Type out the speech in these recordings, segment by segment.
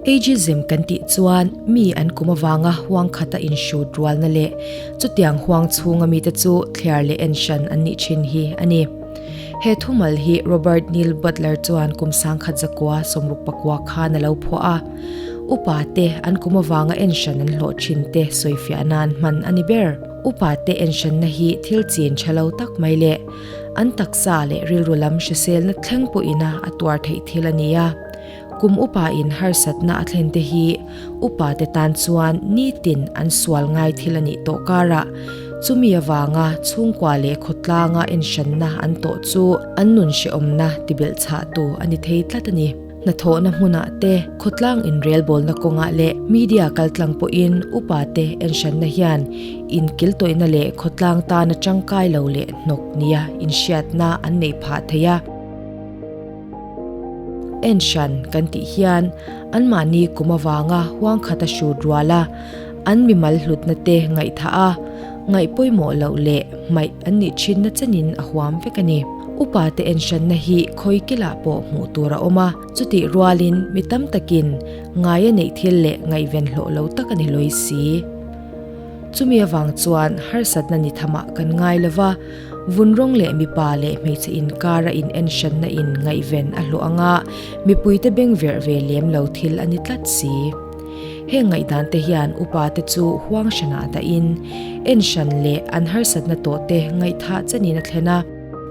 Ageism kan tih chuan mi an kum avanga huang khata inhrut rualna leh chutiang huang chhunga mite chu thliar leh en hran an nih thin hi a ni. He thumal hi Robert Neil Butler chuan kum 1964 khan a lo phuah a. Upa te an kum avanga en hran an hlawh thin te sawifiah nan hman a ni ber. Upa te en hranna hi thil chin tha lo tak mai leh an taksa leh rilru lam hriselna thleng pawhina a tuar theih thil a ni a. Kum upa in harsatna a thlen te hi upa te tan chuan nitin an sual ngai thil a nih tawh karah chumi avanga chhungkua leh khawtlanga enhranna an tawh chu an nun hrehawmna tibelh chhahtu a ni thei tlat a ni. Hnathawhna hmunah te, khawtlang inrelbawlna kawngah leh media kaltlang pawhin upa te enhranna hian inkiltawihna leh khawtlang tana tangkai lo leh hnawk nia inhriatna an neih phah thei a. En hran kan tih hian anmahni kum avanga huang khata hrut rual a, an mimal hlutna te ngaihthah a, ngaih pawimawh loh leh hmaih an nih thinna chenin a huam vek a ni. Upa te en hranna hi khawi kilah pawh hmuh tur a awm a, chutih rualin mi tam takin ngaia neih thil leh ngaihven hlawh lo tak a ni lawi si. Chumi avang chuan harsatna ni thamah kan ngai lo va, Vun rawng leh mipa leh hmeichhe inkara in enhranna in ngaihven a hlawh anga mipuite beng verh ve lem lo thil a ni tlat si. Heng ngaihdan te hian upa te chu huang hranah dahin enhran leh an harsatna tawh te ngaihthah chenin a thlen a.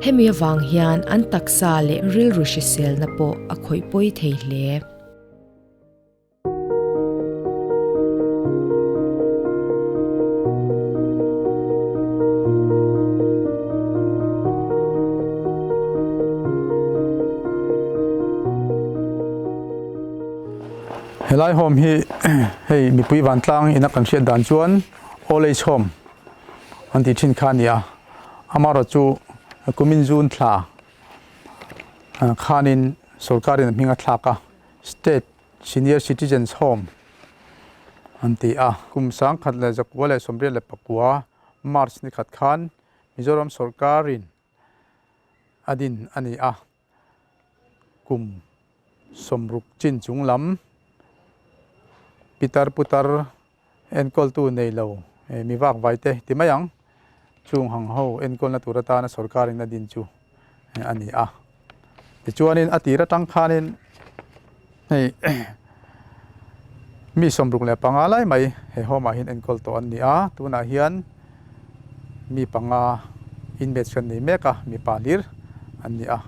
Hemi avang hian an taksa leh rilru hriselna pawh a khawih pawi thei hle. Helai home hi hei mipui vantlang ina kan hriat dan chuan old age home an tih thin kha a ni a, amaherawhchu chu kumin June thla khanin sorkarin a hming a thlak a. State Senior Citizens Home an ti a. Kum 1989 March ni khat khan Mizoram sawrkarin a din a ni a. Kum 60 chin chung lam pitar putar enkawltu nei lo mi vak vai te ti mai ang chung hang ho enkawlna tur atana sawrkarin a din chu a ni a. Tichuanin a tir atang khanin hei mi 65 lai mai he home ah hian enkawl tawh an ni a, tunah hian mi panga inmatch kan nei mek a, mipa hlir an ni a,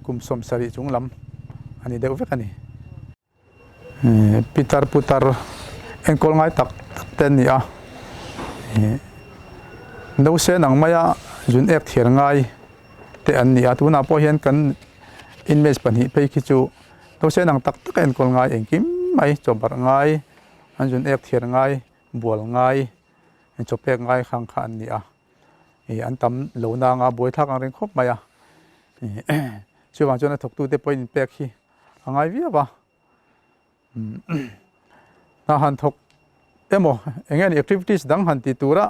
kum 70 chung lam a ni deuh vek a ni. Pitar putar enkawl ngai tak tak te an ni a, nose ang maia zun ek thiar ngai te an ni a, tunah pawh hian kan inmates pahnih phei khi chu nose ang tak tak a enkawl ngai engkim mai chaw barh ngai an zun ek thiar ngai bual ngai chaw pek ngai khang kha an ni a, an tam lo nanga buaithlak ang reng khawp mai a, chuvang chuan a thawktute pawhin inpek hi. A ngai viau a, hna han thawk emaw eng nge ni activities dang han tih tura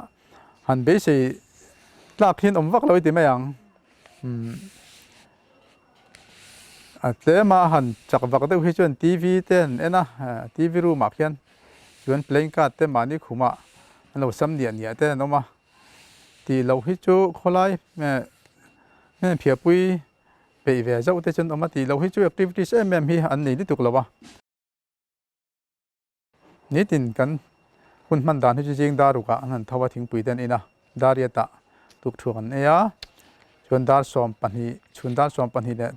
han beisei tlak hian awm vak lo i ti mai ang, a tlem a han chak vak deuh hi chuan TV te an en a, TV room ah khian chuan playing card te mahni khumah an lo sam niah niah te an awm a, tih loh hi chu khawlai hmel phiahpui. Peih ve zauh te chuan awm a tih loh hi chu activities em em hi an nei lutuk lo a. Nitin kan hun hman dan hi chu zing dar rukah an han tho a thingpui te an in a, dar riatah tuk thuak an ei a, chuan dar 12 chhun dar 12 leh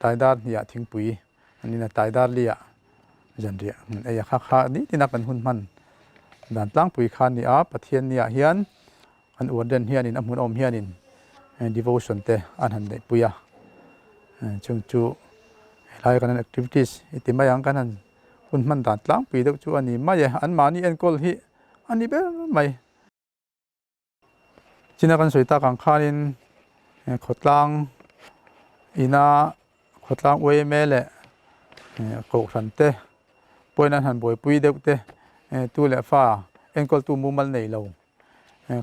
tai dar hniah thingpui an in a, tai dar liah zanriah an ei a, kha kha nitina kan hun hman dan tlangpui kha a ni a, Pathian niah hian An warden hianin a hmun awm hianin devotion te an han neih pui a, chung chu helai kan han activities i ti mai ang kan han hun hman dan tlangpui deuh chu a ni mai e, anmahni enkawl hi a ni ber mai. China kan sawi tak ang khanin khawtlang ina khawtlang uaime leh kohhran te pawhin an han buaipui deuh te tu leh fa enkawltu mumal nei lo.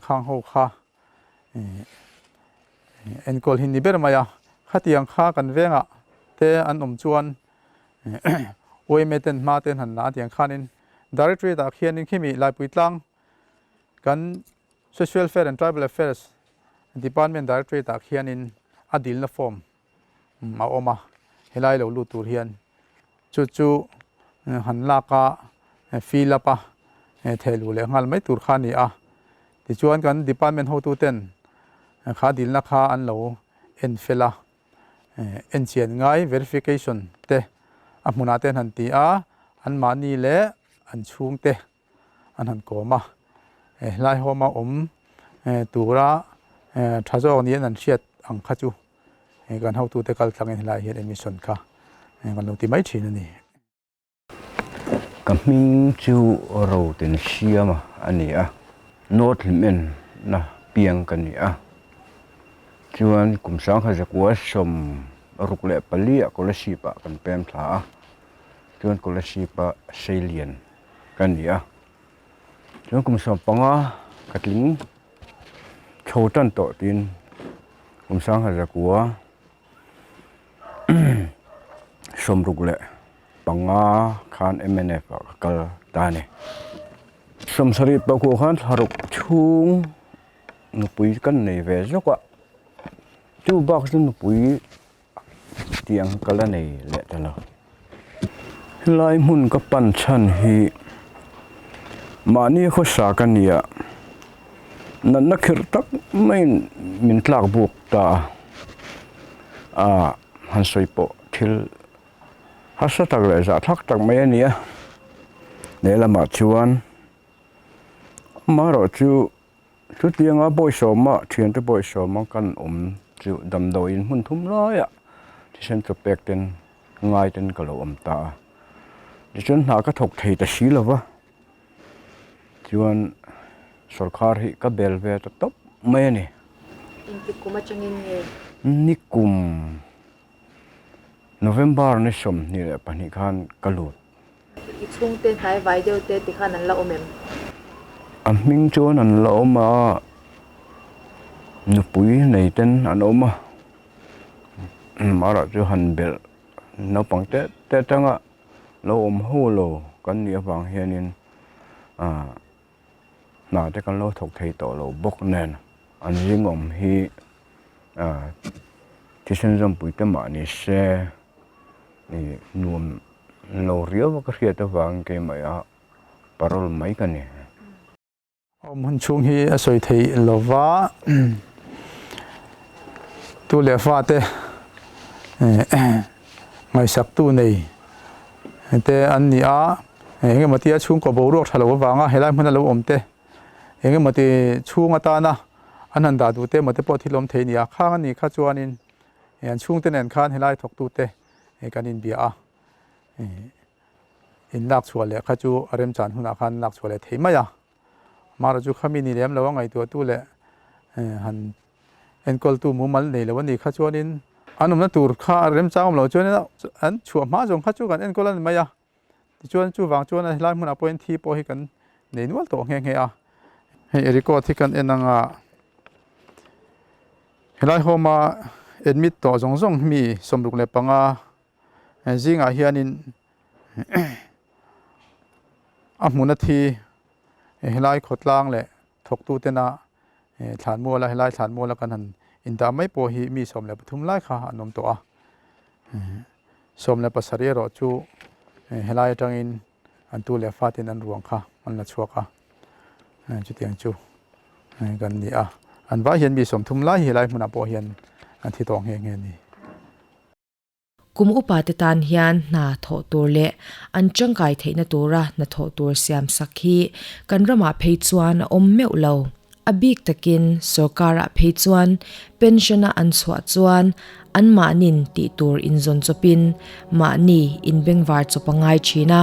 Khang ho kha enkawl hi ni ber mai a, khatiang kha kan vengah te an awm chuan Yma ten hma ten han la a tiang khanin Directorate ah khianin khimi Laipui tlang kan Social Welfare and Tribal Affairs Department Directorate ah khianin a dilna form a awm a, helai lo lut tur hian chu chu han lak a fill up a theh luh leh nghal mai tur kha a ni a. Tichuan kan department hotu ten kha dilna kha an lo en fel a, enchian ngai verification te a hmunah te an han ti a, anmahni leh an chhungte an han kawm a, hlaihawma awm tura tha zawk niin an hriat ang kha chu kan hotute kal tlangin helaiah hian admission kha kan lo ti mai thin a ni. Ka hming chu Rotensiama a ni a, North Hlimenna piang ka ni a, chuan kum sangkhat zakua 64 ah Kolasib ah kan pem thla a, chuan Kolasib a Seilian ka ni a, chuan kum 15 ka tling chho tan tawh tiin kum 1965 khan mnf ah ka kal ta a ni. 70 pakua khan thlaruk chhung nupui kan nei ve zawk a, chu bak chu nupui tiang ka la nei leh ta lo. Helai hmun ka pan chhan hi mahni khawsa ka nia, natna khirh tak maiin min tlak buk ta a, ah han sawi pawh thil harsa tak leh zahthlak tak mai a ni a, lehlamah chuan amaherawhchu Chutianga bawisawma thiante bawisawma kan awm chu damdawiin hmun thum laiah thisen chaw pek ten ngai ten ka lo awm ta a. Tichuan hna ka thawk thei ta si lova, chuan sawrkhar hi ka bel ve ta tawp mai a ni. Engtik kum atangin nge? Nikum November ni 22 khan ka lut. I chhungte hnai vai deuh te ti khan an la awm em? A hming chuan an la awm a, nupui nei ten an awm a, amaherawh chu han belh naupang te te atanga lo awm ho lo kan nih avang hianin ah hna te kan lo thawk thei tawh lo bawk nen an zingawm hi ah thisen zawmpui te mah ni se ih nuam lo riau a ka hriat avangin keimah a parole mai ka ni. Awm hun chhung hi a sawi theih lova tu leh fate ngaihsaktu nei te an ni a, engemaw tia chhungkaw boruak tha lo avanga helai hmuna lo awm te engemaw ti chhung atana an han dah duh te emaw te pawh thil awm thei a ni a, khang a nih kha chuanin an chhungte nen khan helai thawktute kan inbia a, in lak chhuah leh kha chu a remchan hunah khan lak chhuah leh thei mai a, amaherawhchu chu khami ni lem lo a ngaihtuahtu leh han enkawltu mumal nei lo a nih kha chuanin an awmna tur kha a remchang awm lo chuanin an chhuah hma zawng kha chu kan enkawl a ni mai a, tichuan chuvang chuan helai hmunah pawhin thi pawh hi kan nei nual tawh nghe nghe a, hei record hi kan en anga helai home a admit tawh zawng zawng mi 65 zingah hianin a hmuna thi helai khawtlang leh thawktu tena thlanmuala helai thlanmuala kan han indah mai pawh hi mi 13 lai kha an awm tawh a 17 erawh chu helai atangin an tu leh fatin an ruang kha an la chhuak a chutiang chu kan ni a an vai hian mi 30 lai hi helai hmunah pawh hian an thi tawh nghe nghe a ni. Kum upa te tan hian hna thawh tur leh an tangkai theihna tura hna thawh tur siam sak hi kan ramah phei chuan a awm meuh lo. A bik takin sorkarah phei chuan pension-a an chhuah chuan anmahnin tih tur inzawn chawpin mahni inbengvar chawp a ngai thin a.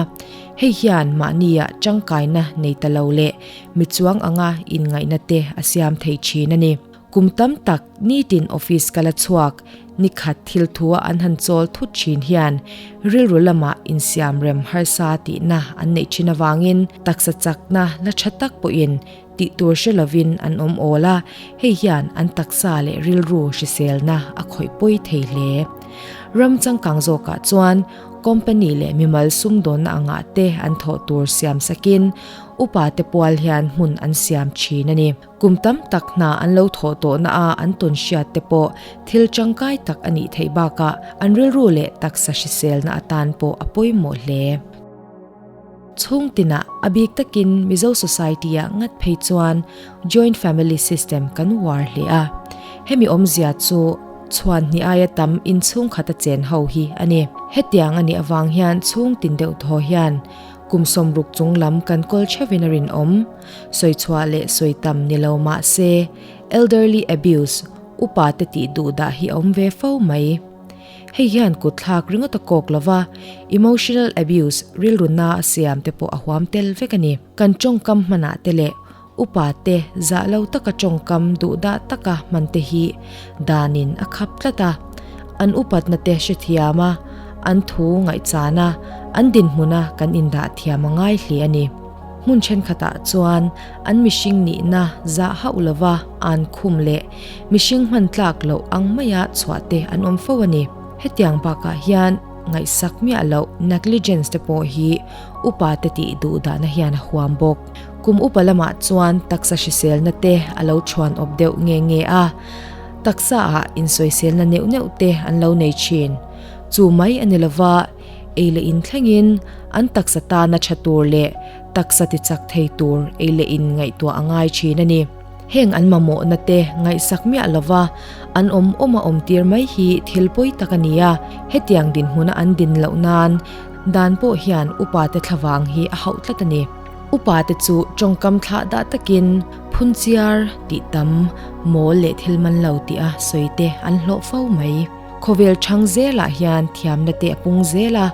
Hei hian mahnia tangkaina nei ta lo leh mi chuang anga inngaihna te a siam thei thin a ni. Kum tam tak nitin office kal a chhuak, nikhat thil thua an han chawl thut thin hian rilru lamah insiam rem harsa tihna an neih thin avangin taksa chakna la tha tak pawhin tih tur hre lovin an awm awl a, hei hian an taksa leh rilru hriselna a khawih pawi thei hle. Ram changkang zawkah chuan. Company leh mimal sumdawnna angah te an thawh tur siam sakin upa te pual hian hmun an siam thin a ni. Kum tam tak hna an lo thawh tawhna a an tawn hriat te pawh thil tangkai tak a nih theih bakah an rilru leh taksa hriselna atan pawh a pawimawh hle. Chhung tinah a bik takin Mizo society-ah ngat phei chuan joint family system kan uar hle a. Hemi awmzia chu chhuan hnih aia tam inchhung khata chen ho hi a ni. Hetiang a nih avang hian chhung tin deuh thaw hian kum 60 chung lam kan kawl theuhin a rinawm. Sawi chhuah leh sawi tam ni lo mah se elderly abuse, upa te tih duh dah hi a awm ve fo mai. Hei hian kut thlak ringawt a kawk lo va, emotional abuse, rilru na a siam te pawh a huam tel vek a ni. Kan tawngkam hmanah te leh upa te zah lo taka tawngkam duhdah taka hman te hi danin a khap tlat a. An upatna te hrethiam a, an thu ngaihchan a, an dinhmuna kan indah thiam a ngai hle a ni. Hmun thenkhatah chuan an mihring nihna zah hauh lova an khum leh mihring hman tlak loh ang maia chhuah te an awm fo a ni. Hetiang bakah hian ngaihsak miah loh negligence te pawh hi upa te tih duh dahna hian a huam bawk. Kum upa lamah chuan taksa hriselna te a lo thuan awp deuh nge nge a, taksa ah insawiselna neuh neuh te an lo nei thin. Chu mai a ni lova, ei leh in thlengin an taksa tana tha tur leh taksa ti chak thei tur ei leh in ngaihtuah a ngai thin a ni. Heng an mamawhna te ngaihsak miah lova an awm awm a awm tir mai hi thil pawi tak a ni a, hetiang dinhmuna an din loh nan dan pawh hian upa te thlavang hi a hauh tlat a ni. Upa te chu tawngkam thlah dah takin phunchiar tih tam mawl leh thil man lo tih a sawi te an hlawh fo mai. Khawvel chhang zelah hian thiamna te a pung zel a,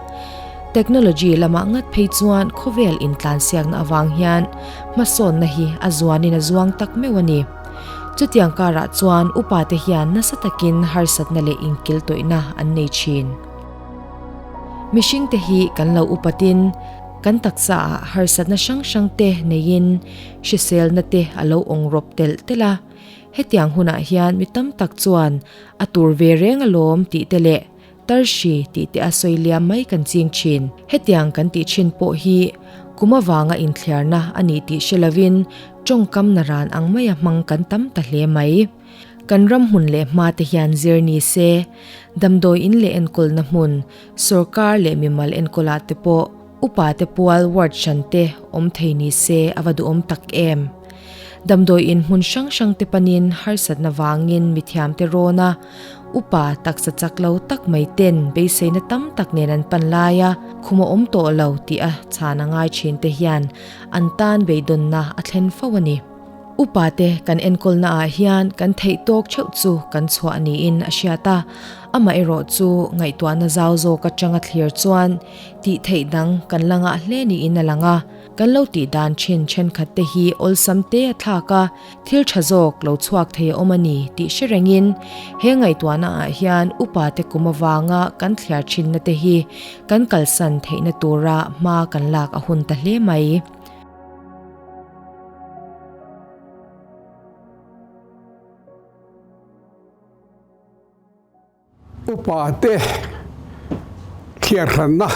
technology lamah ngat phei chuan khawvel intlansiakna avang hian hmasawnna hi a zuanin a zuang tak meuh a ni. Chutiang karah chuan upa te hian nasa takin harsatna leh inkiltawihna an nei thin. Mihring te hi kan lo upatin kan taksaah harsatna hrang hrang te neiin hriselna te a lo awng rawp telh telh a, Hetiang hunah hian mi tam tak chuan a tur ve reng alawm tih te leh tarhri tih te a sawi liam mai kan ching thin. Hetiang kan tih thin pawh hi kum avanga inthliarna a ni tih hre lovin tawngkam naran ang maia hmang kan tam ta hle mai. Kan ram hmun leh hma te hian zir ni se, damdawi in leh enkawlna hmun, sorkar leh mimal enkawlah te pawh upa te pual ward hran te awm thei ni se a va duhawm tak em. Damdawi in hmun hrang hrang te panin harsatna vangin mithiamte rawn a, upa taksa chak lo tak mai ten beiseina tam tak nen an pan lai a, khum a awm tawh lo tih a chhan a ngai thin te hian an tan beidawnna a thlen fo a ni. Upa te kan enkawlna ah hian kan theih tawk theuh chu kan chhuah niin a hriat a, amaherawh chu ngaihtuahna zau zawk atanga thlir chuan tih theih dang kan la ngah hle niin a lang a. Kan lo tih dan thin thenkhat te hi awlsam te a thlak a, thil tha zawk lo chhuak thei a awm a ni tih hre rengin he ngaihtuahna ah hian upa te kum avanga kan thliar thinna te hi kan kalsan theihna tura hma kan lak a hun ta hle mai. Upa te thliarhranna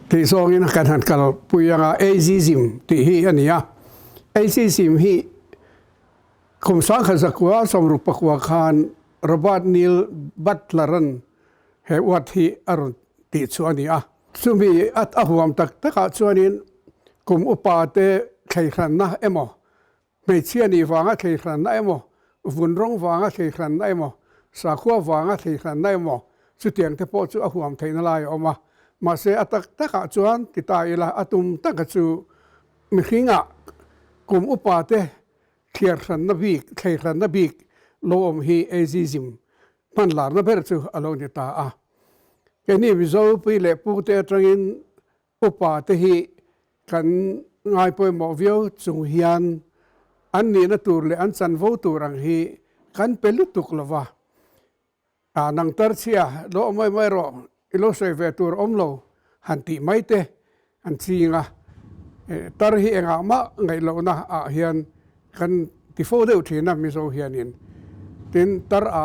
tih zawngin kan han kalpui anga ageism tih hi a ni a. Ageism hi kum 1960 khan Robert Neil Butler-a'n he word hi a rawn tih chu a ni a. Chumi a huam tak takah chuanin kum upa te thleihranna emaw Hmeichhia nih vanga thleihranna emaw, vun rawng vanga thleihranna emaw, sakhua vanga thleihranna emaw, chutiang te pawh chu a huam theihna lai a awm a. Mahse, a tak takah chuan ti ta ila, a tum taka chu mihringah kum upa te thliarhranna bik, thleihranna bik lo awm hi ageism hman larna ber chu a lo ni ta a. Keini Mizo pui leh pute atangin Upa te hi kan ngai pawimawh viau chung hian an nihna tur leh an chanvo tur ang hi kan pe lutuk lo va. A nang tar chhia lo mai mai rawh i lo sawi ve tur awm lo han tih mai te an ching a. Tar hi engah mah ngaih lohna ah hian kan ti fo deuh thin a Mizo hianin. Tin tar a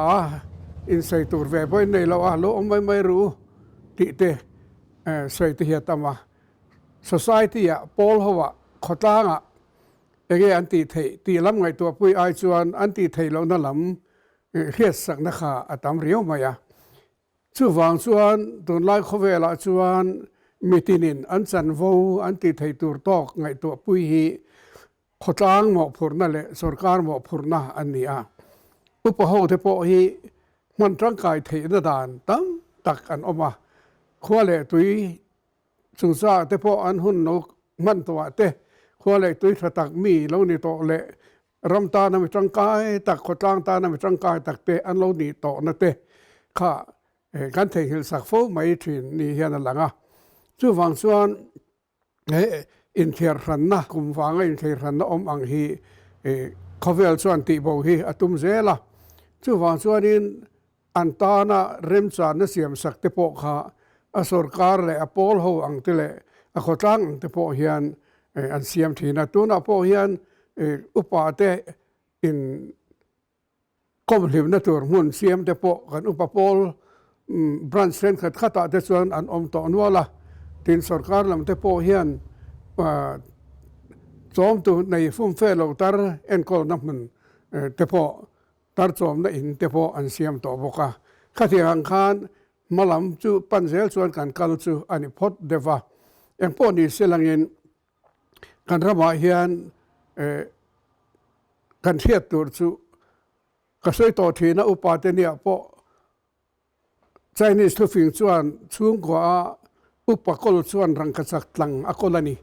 insawi tur ve pawhin nei lo a lo awm mai mai ru tih te. sawi te hi a tam a. Society-ah, pawl hoah, khawtlangah enge an tih theih tih lam ngaihtuahpui ai chuan an tih theih lohna lam hriatsakna kha a tam riau mai a. Chuvang chuan tunlai khawvelah chuan mitinin an chanvo an tih theih tur tawk ngaihtuahpui hi khawtlang mawhphurhna leh sorkar mawhphurhna an ni a. Upa hote pawh hi hman tangkai theihna dan tam tak an awm a, khua leh tui chungchangah te pawh an hun lo hman tawhah te khua leh tui tha tak mi lo ni tawh leh Ram tana mi tangkai tak, khawtlang tana mi tangkai tak te an lo nih tawhna te kha kan theihnghilh sak fo mai thin ni hian a lang a. Chuvang chuan he inthiarhranna, kum vanga inthiarhranna awm ang hi khawvel chuan tihbo hi a tum zel a. Chuvang chuanin An tana remchanna siamsak te pawh kha a sorkar leh a pawl ho ang te leh a khawtlang ang te pawh hian an siam thin a. Tunah pawh hian upa te in kawmhlimna tur hmun siam te pawh kan upa pawl branch thenkhat khatah te chuan an awm tawh nual a. Tin, sorkar lam te pawh hian chawmtu nei fumfe lo tar enkawlna hmun te pawh Tarchawmna in te pawh an siam tawh bawk a, khatiang ang khan hma lam chu pan zel chuan kan kal chu a ni phawt deuh va. Engpawh ni se langin kan ramah hian kan hriat tur chu ka sawi tawh thin a, upa te nia pawh Chinese thufing chuan chhungkua a upa kawl chuan rangkachak tlang a kawl a ni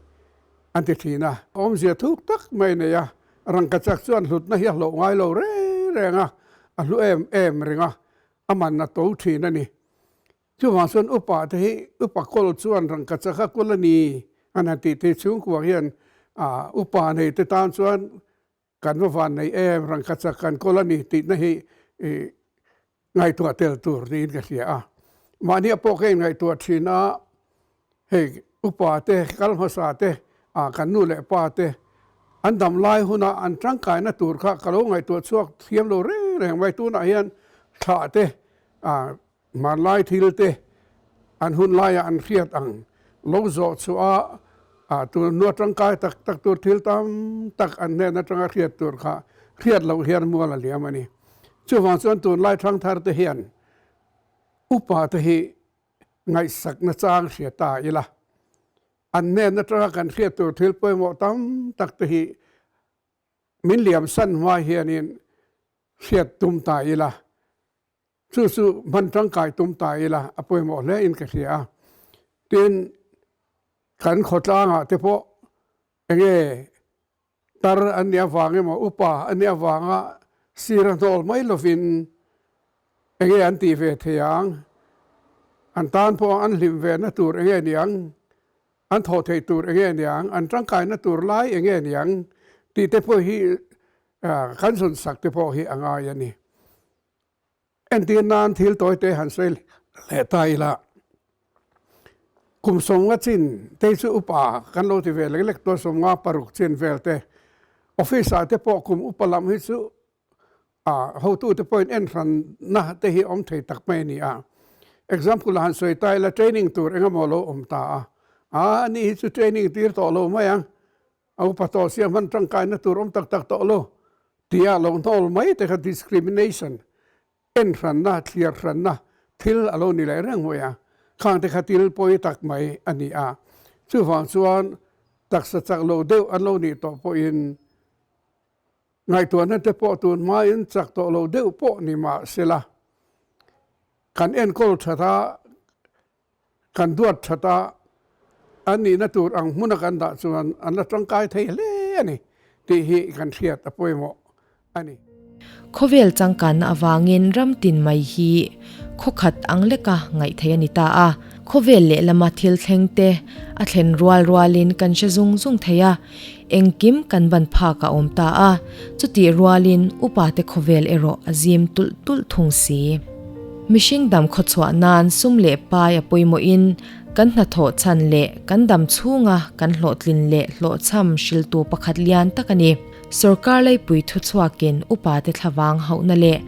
an ti thin a. Awmzia thuk tak mai a nei a, rangkachak chuan hlutna hi a hlauh ngai lo reng reng a, a hlu em em reng a, a man a to thin a ni. Chuvang chuan upa te hi upa kawl chuan rangkachak a kawl a ni an han tih te chhungkua hian upa nei te tan chuan Kan va van nei em, rangkachak kan kawl a ni tihna hi ngaihtuah tel tur niin ka hria a. Mahnia pawh ka inngaihtuah thin a, hei upa te, kal hmasa te, kan nu leh pa te an dam lai huna an tangkaina tur kha ka lo ngaihtuah chhuak thiam lo reng reng mai. Tunah hian thlah te, Hmanlai thil te an hun laiah an hriat ang lo zawh chhuah a, tun hnua tangkai tak tak tur thil tam tak an hnen atanga hriat tur kha hriat loh hian mual a liam a ni. Chuvang chuan tunlai thangthar te hian upa te hi ngaihsakna chang hria ta ila, an hnen atanga kan hriat tur thil pawimawh tam tak te hi min liamsan hma hianin hriat tum ta ila. Chu chu hman tangkai tum ta ila a pawimawh hle in ka hria a. Tin, kan khawtlangah te pawh enge tar an nih avang emaw upa an nih avanga sir a hnawl mai lovin enge an tih ve thei ang, an tan pawh an hlim ve na tur enge niang, an thawh theih tur enge niang, an tangkaina tur lai enge niang tih te pawh hi kan zawnsak te pawh hi a ngai a ni. Entir nan thil tawi te han sawi leh ta ila, kum 50 chin te chu upa kan lo ti ve lek lek tawh 56 chin vel te, office ah te pawh kum upa lam hi chu ah hotu te pawhin en hran na te hi awm thei tak mai a ni a. Example ah han sawi ta ila training tur engemaw lo awm ta a, ah ani hi chu training tir tawh lo mai ang, A upa tawh sia hman tangkaina tur awm tak tak tawh lo tia lo hnawl mai te kha discrimination, en hranna, thliar hranna thil a lo ni leh reng mai a, khang te kha til pawi tak mai a ni a. Chuvang chuan taksa chak lo deuh an lo nih tawh pawhin ngaihtuahna te pawh tun hmain chak tawh lo deuh pawh ni mah sela kan enkawl that a, Kan duat that a, an nihna tur ang hmuna kan dah chuan an la tangkai thei hle a ni tih hi kan hriat a pawimawh a ni. Khawvel changkanna avangin ram tin mai hi khawkhat ang leka ngaih theih a ni ta a. Khawvel lehlama thil thleng te a thlen rual rualin kan hre zung zung thei a, engkim kan ban phak a awm ta a, chutih rualin upate khawvel erawh a zim tulh tulh thung si. Mihring dam khawchhuah nan sum leh pai a pawimawhin kan hnathawh chhan leh kan dam chhunga kan hlawhtlin leh hlawhchham hriltu pakhat lian tak a ni. Sorkar laipui thuchhuakin upate thlavang hauhna leh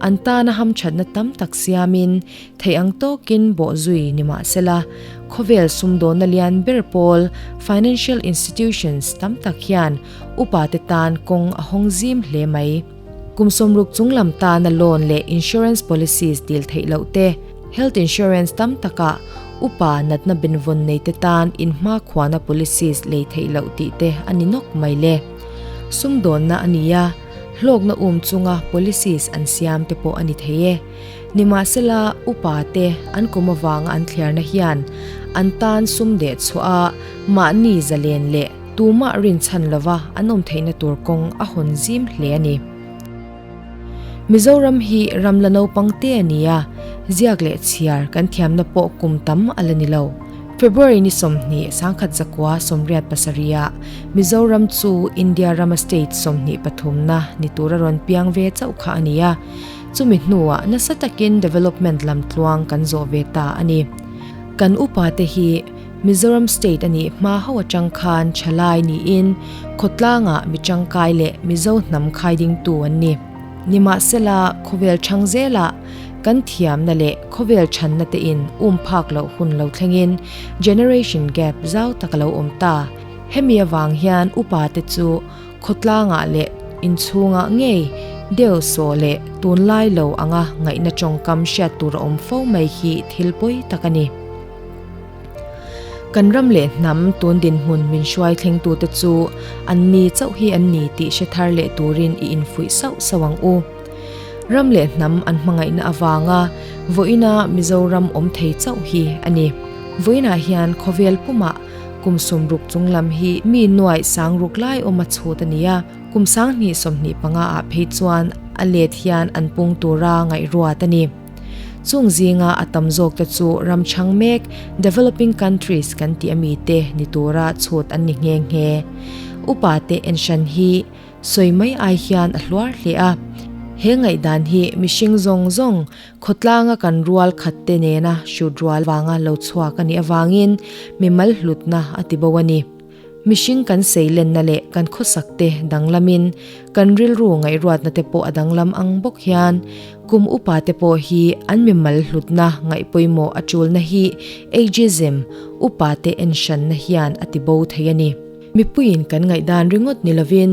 an tana hamthatna tam tak siamin theih ang tawkin bawhzui ni mahsela, khawvel sumdawnna lian ber pawl, financial institutions, tam tak hian upate tan kawng a hawng zim hle mai. Kum sawmruk chunglam tana loan leh insurance policies dil theih loh te, health insurance tam takah upa natna benvawn nei te tan inhmakhuana policies lei theih loh tih te a ni nawk mai le. Sumdawnna a ni a, hlawkna um chunga policies an siam te pawh a ni thei e. Nimahsela, upa te an kum avanga an thliarna hian an tan sum deh chhuah a, mahni zalen leh Tumah rinchhan lova an awm theihna tur kawng a hawn zim hle a ni. Mizoram hi ram la naupang te a ni a, ziak leh chhiar kan thiamna pawh kum tam a la ni lo. February ni 20, 1987 ah Mizoram chu India rama state 23 na ni tura rawn piang ve chauh kha a ni a, chumi hnuah nasa takin development lamtluang kan zawh ve ta a ni. Kan upate hi Mizoram State a nih hma ho atang khan thalai niin khawtlangah mi tangkai leh Mizo hnam khaidingtu an ni. Nimahsela, khawvel thang zelah kan thiamna leh khawvel thanna te in um phak loh hun lo thlengin generation gap zau tak a lo awm ta. Hemi avang hian upa te chu khawtlangah leh inchhungah ngei deu sawh leh tunlai lo anga ngaihna tawngkam hriat tur a awm fo mai hi thil pawi tak a ni. Kan ram leh hnam tun dinhmun min hruai thlengtute chu an ni chauh hi an ni tih hre thar leh turin i infuih sauh sauh ang u. Ram leh hnam an hmangaihna avanga vawiina Mizoram awm thei chauh hi a ni. Vawiinah hian khawvel pumah kum sawmruk chung lam hi mi nuaih sangruk lai awma chhut a ni a, kum sanghnih 25 ah phei chuan a let hian an pung tura ngaihruat a ni. Chung zinga a tam zawk te chu ram chhang mek, developing countries, kan tih ami te ni tura chhut an ni nghe nghe. Upa te enhran hi sawi mai ai hian a hluar hle a. He ngaihdan hi mihring zawng zawng khawtlanga kan rual khat te nena hrut rual vanga lo chhuak a nih avangin mimal hlutna a ti bo a ni. Mihring kan seilenna leh kan khawsak te danglamin kan rilru ngaihruatna te pawh a danglam ang bawk hian kum upa te pawh hi an mimal hlutna ngaihpawimawh a tulna hi ageism, upa te enhranna hian a ti bo thei a ni. Mipuiin kan ngaihdan ringawt ni lovin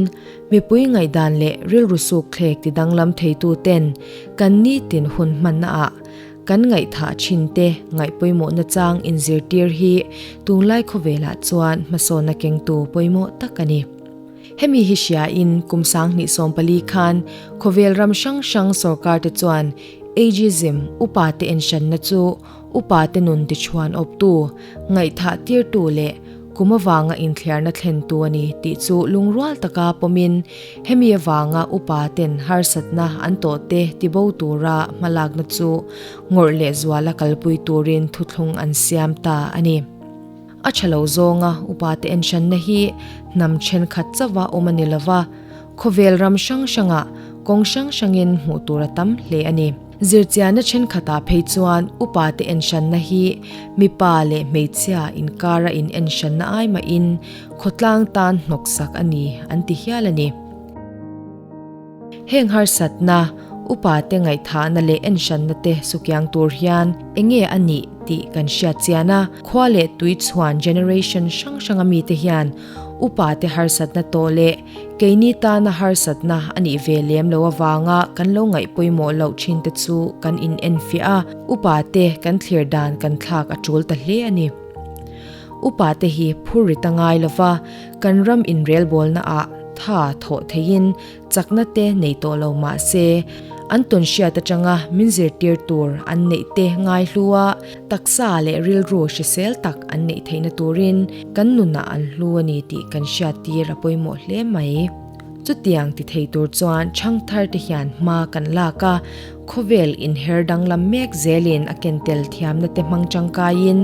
mipui ngaihdan leh rilru sukthlek ti danglam theitu ten kan nitin hun hmanna ah Kan ngaihthah thinte ngaihpawimawhna chang inzirtir hi tunlai khawvelah chuan hmasawnna kengtu pawimawh tak a ni. Hemi hi hriain kum 2014 khan khawvel ram hrang hrang sorkarte chuan ageism, upate enhranna chu upate nun tichhuan awptu, ngaihthah tirtu leh kum avanga inthliarna thlentu a ni tih chu lungrual taka pawmin Hemi avanga upa ten harsatna an tawhte tibo tura hmalakna chu ngawrh leh zuala kalpui turin thuthlung an siam ta a ni. A tha lo zawnga upa te enhranna hi hnam thenkhat chauha awm a ni lova, khawvel ram hrang hrangah kawng hrang hrangin hmuh tur a tam hle a ni. Zirchianna thenkhatah phei chuan upa te enhranna hi mipa leh hmeichhia inkara in enhranna ai mahin Khawtlang tan hnawksak a ni an ti hial a ni. Heng harsatna, upate ngaihthahna leh enhranna te sukiang tur hian enge a nih tih kan hriat chian a, khua leh tui chhuan generation hrang hranga mite hian upate harsatna tawh leh keini tana harsatna a nih ve lem lo avanga kan lo ngaih pawimawh loh thin te chu kan inenfiah a, upate kan thlir dan kan thlak a tul ta hle a ni. Upa te hi phur ri ta ngai lova, kan ram inrelbawlna ah tha thawh theiin chakna te nei tawh lo mah se, an tawn hriat atanga min zirtir tur an neih te ngai hlu a, taksa leh rilru hrisel tak an neih theihna turin kan nunah an hlu a ni tih kan hriattir a pawimawh hle mai. Chutiang ti thei tur chuan chhangthar te hian hma kan lak a, khawvel inher danglam mek zelin a ken tel thiamna te hmang tangkaiin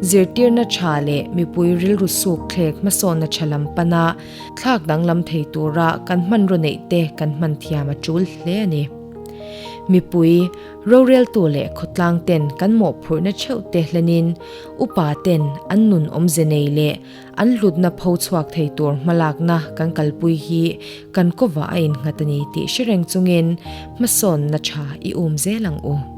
zirtirna tha leh mipui rilru suk thlek hmasawnna tha lam pana thlak danglam thei tura kan hmanraw neih te kan hman thiam a tul hle a ni. Mipui. Roreltu leh khawtlang ten kan mawhphurhna theuh te hlenin upa ten an nun awmze nei leh an hlutna pho chhuak thei tur hmalakna kan kalpui hi kan kawvah a innghat a ni tih hre reng chungin hmasawnna tha i um zel ang u.